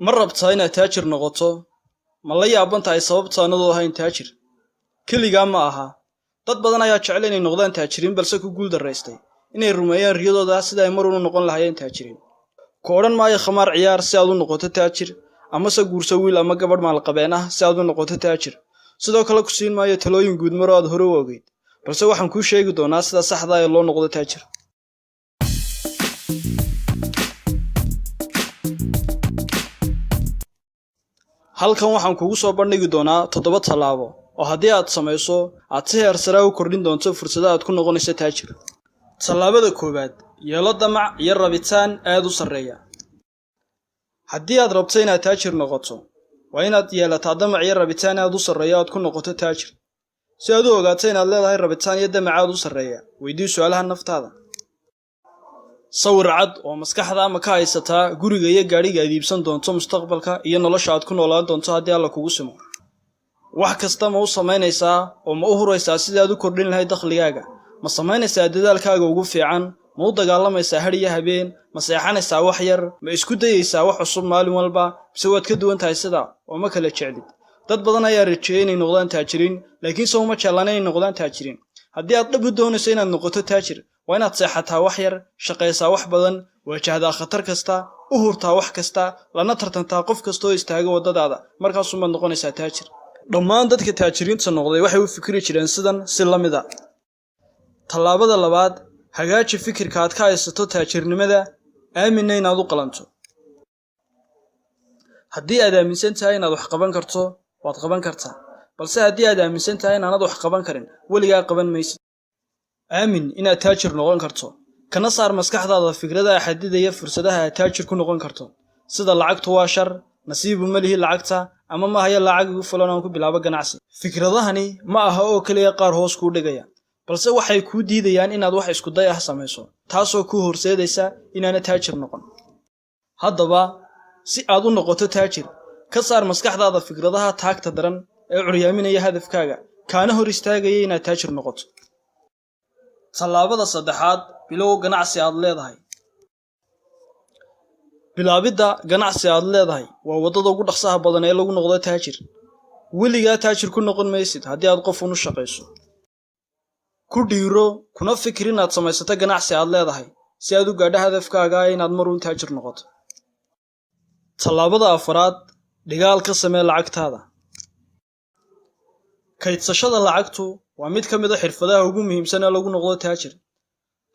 Ma rabtaa inaad taajir noqoto? Ma la yaaban tahay sababta anadoo ahayn taajir? Keligaa ma aha. Dad badan ayaa jecel inay noqdaan taajiriin, balse ku guul daraystay inay rumeeyaan riyadooda sida ay mar uun u noqon lahaayeen taajiriin. Ku odhan maayo khamaar ciyaar si aad u noqoto taajir, amase guurso wiil ama gabadh maalqabeen ah si aad u noqoto taajir. Sidoo kale ku siin maayo talooyin guudmaro aad hore u ogeyd, balse waxaan kuu sheegi doonaa sida saxda ah ee loo noqdo taajir. Halkan waxaan kugu soo bandhigi doonaa 7 tallaabo oo haddii aad samayso aad si heer sare u kordhin doonto fursada aad ku noqonayso taajir. Tallaabada koowaad: yeelo damac iyo rabitaan aad u sarreeya. Haddii aad rabto inaad taajir noqoto, waa inaad yeelataa damac iyo rabitaan aad u sarreeya aad ku noqoto taajir. Si aad u ogaato inaad leedahay rabitaan iyo damac aad u sarreeya, weydii su'aalaha naftaada. Sawir cad oo maskaxda ama ka haysataa guriga iyo gaadhiga aad iibsan doonto mustaqbalka iyo nolosha aad ku noolaan doonto haddii Alla kugu simo. Wax kasta ma u samaynaysaa oo ma u huraysaa sidii aad u kordhin lahayd dakhligaaga? Ma samaynaysaa dadaalkaaga ugu fiican? Ma u dagaalamaysaa har iyo habeen? Ma seexanaysaa wax yar? Ma isku dayaysaa wax cusub maalin walba? Mise waad ka duwan tahay sidaa oo ma kala jeclid? Dad badan ayaa rajeeyay inay noqdaan taajiriin, laakiinse uma jeclaan inay noqdaan taajiriin. Haddii aad dhab u doonayso inaad noqoto taajir, waa inaad seexataa wax yar, shaqaysaa wax badan, waajahdaa khatar kasta, u hurtaa wax kasta, lana tartantaa qof kasta oo istaaga waddadaada. Markaasumaad noqonaysaa taajir. Dhammaan dadka taajiriinta noqday waxay u fikri jireen sidan si la mid a. Tallaabada labaad: hagaaji fikirka aad ka haysato taajirnimada, aaminna inaad u qalanto. Haddii aad aaminsan tahay inaad wax qaban karto, waad qaban kartaa, balse haddii aad aaminsan tahay inaanad wax qaban karin, weligaa qaban maysid. Aamin inaad taajir noqon karto, kana saar maskaxdaada fikradaha xadidaya fursadaha aad taajir ku noqon karto, sida lacagtu waa shar, nasiibu ma lihi lacagta, ama ma hayo lacag igu filan oon ku bilaabo ganacsi. Fikradahani ma aha oo keliya qaar hoos kuu dhigaya, balse waxay kuu diidayaan inaad wax isku day ah samayso, taasoo kuu horseedaysa inaana taajir noqon. Haddaba, si aad u noqoto taajir, ka saar maskaxdaada fikradaha taagta daran ee curyaaminaya hadafkaaga, kaana hor istaagaya inaad taajir noqoto. Tallaabada saddexaad: bilow ganacsi aad leedahay. Bilaabidda ganacsi aad leedahay waa waddada ugu dhaqsaha badan ee lagu noqdo taajir. Weligaa taajir ku noqon maysid haddii aad qof unu shaqayso. Ku dhiiro kuna fikir inaad samaysato ganacsi aad leedahay si aad u gaadho hadafkaaga inaad mar uun taajir noqoto. Tallaabada afaraad: dhigaal ka samee lacagtaada. Kaydsashada lacagtu waa mid ka mid a xirfadaha ugu muhiimsan ee lagu noqdo taajir.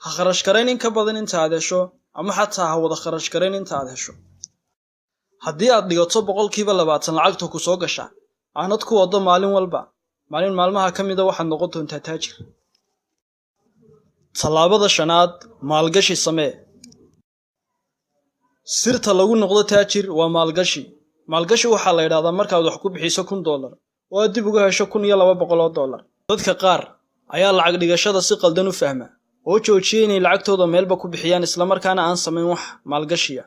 Ha kharash garayn in ka badan inta aad hesho, ama xataa ha wada kharash garayn inta aad hesho. Haddii aad dhigato 20% lacagta ku soo gasha, aanad ku waddo maalin walba, maalin maalmaha ka mida waxaad noqon doontaa taajir. Tallaabada shanaad: maalgashi samee. Sirta lagu noqdo taajir waa maalgashi. Maalgashi waxaa la yidhahdaa markaad wax ku bixiso $1000 oo aad dib uga hesho $1200. Dadka qaar ayaa lacag dhigashada si qaldan u fahma oo joojiya inay lacagtooda meelba ku bixiyaan, islamarkaana aan samayn wax maalgashiya.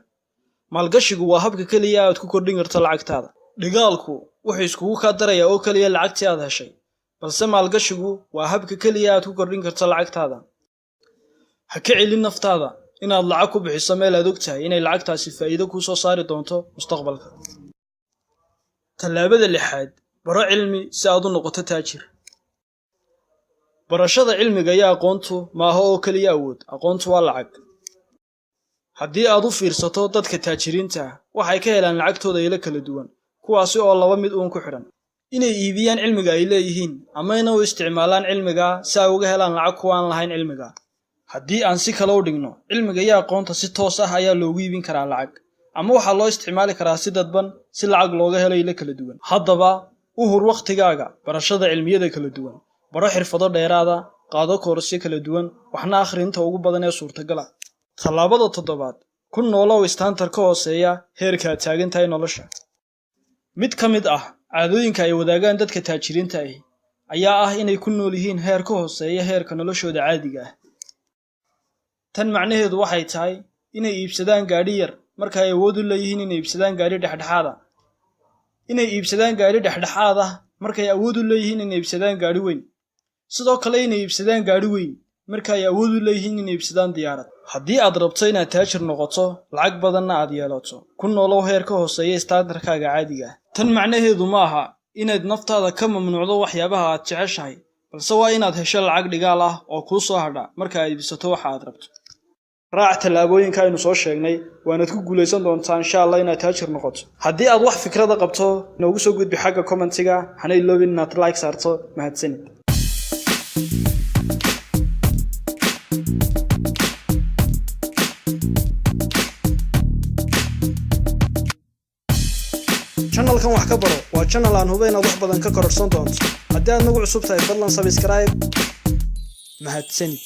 Maalgashigu waa habka keliya aad ku kordhin karto lacagtaada. Dhigaalku wuxuu iskugu kaa darayaa oo keliya lacagtii aad heshay, balse maalgashigu waa habka keliya aad ku kordhin karto lacagtaada. Ha ka celin naftaada inaad lacag ku bixiso meel aad og tahay inay lacagtaasi faa'iido kuu soo saari doonto mustaqbalka. Tallaabada lixaad: baro cilmi si aad u noqoto taajir. Barashada cilmiga iyo aqoontu maaha oo keliya awood, aqoontu waa lacag. Haddii aad u fiirsato dadka taajiriinta ah, waxay ka helaan lacagtooda ilo kala duwan, kuwaasi oo laba mid uun ku xidhan: inay iibiyaan cilmiga ay leeyihiin ama inay u isticmaalaan cilmiga si ay uga helaan lacag kuwa aan lahayn cilmiga. Haddii aan si kale u dhigno, cilmiga iyo aqoonta si toos ah ayaa loogu iibin karaa lacag, ama waxaa loo isticmaali karaa si dadban si lacag looga helo ilo kala duwan. Haddaba, u hur wakhtigaaga barashada cilmiyada kala duwan, baro xirfado dheeraada, qaado koorasyo kala duwan, waxna akhri inta ugu badan ee suurtagala. Tallaabada toddobaad: ku noolow istaantar ka hooseeya heerka aad taagan tahay nolosha. Mid ka mid ah caadooyinka ay wadaagaan dadka taajiriinta ahi ayaa ah inay ku nool yihiin heer ka hooseeya heerka noloshooda caadiga ah. Tan macnaheedu waxay tahay inay iibsadaan gaadhi yar marka ay awood u leeyihiin inay iibsadaan gaadhi dhexdhexaad ah, inay iibsadaan gaadhi dhexdhexaad ah markay awood u leeyihiin inay iibsadaan gaadhi weyn, sidoo kale inay iibsadaan gaadhi weyn. Marka ay awood u leeyihiin inay iibsadaan diyaarad. Haddii aad rabto inaad taajir noqoto, lacag badanna aad yeelato, ku noolow heer ka hooseeya standardkaaga caadiga ah. Tan macnaheedu ma aha inaad naftaada ka mamnuucdo waxyaabaha aad jeceshahay, balse waa inaad hesho lacag dhigaal ah oo kuu soo hadha marka aad iibsato waxa aad rabto. Raac tallaabooyinka aynu soo sheegnay, waanaad ku guulaysan doontaa, insha Allah, inaad taajir noqoto. Haddii aad wax fikrada qabto, noogu soo gudbi xagga commentiga. Hana iloobin inaad like saarto. Mahadsanid. Channelkan Wax Ka Baro waa channel aan hubo inaad wax badan ka kororsan doonto. Haddii aad nagu cusub tahay, fadlan subscribe. Mahadsanid.